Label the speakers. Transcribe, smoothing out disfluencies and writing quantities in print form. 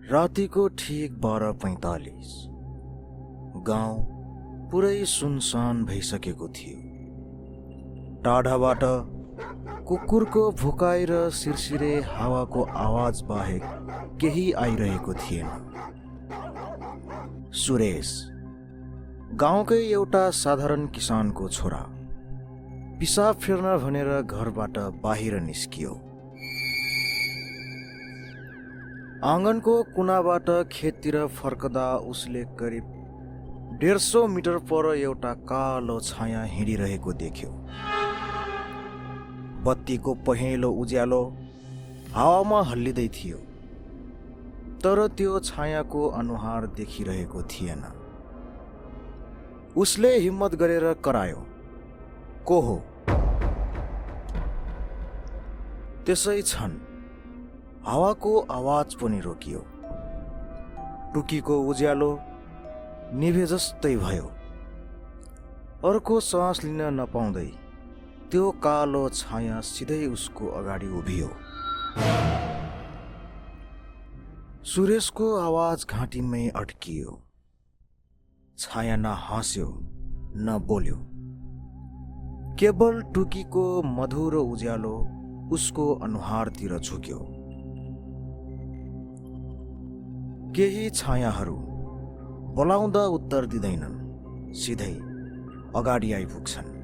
Speaker 1: रातिको ठीक 12:45 गाउँ पुरै सुनसान भइसकेको थियो। टाढाबाट कुकुरको भुकाइ र सिरसिरे हावाको आवाज बाहेक केही आइरहेको थिएन। सुरेश गाउँकै एउटा साधारण किसानको छोरा पिसाब फेर्न भनेर घरबाट बाहिर निस्कियो। आँगनको कुनाबाट खेततिर फर्कदा उसले करिब 150 मिटर पर एउटा कालो छाया हिँडिरहेको देख्यो। बत्तीको पहेँलो उज्यालो हावामा हल्लिँदै थियो, तर त्यो छायाको अनुहार देखिरहेको थिएन। उसले हिम्मत गरेर करायो, को हो? त्यसै क्षण हावाको आवाज पनि रोकियो। टुकीको उज्यालो निभे जस्तै भयो। अर्को सास लिन नपाउँदै त्यो कालो छाया सिधै उसको अगाडि उभियो। सुरेशको आवाज घाँटीमै अड्कियो। छाया न हाँस्यो न बोल्यो। केवल टुकीको मधुरो उज्यालो उसको अनुहारतिर झुक्यो। केही छायाहरू बोलाउँदा उत्तर दिँदैनन्, सिधै अगाडि आइपुग्छन्।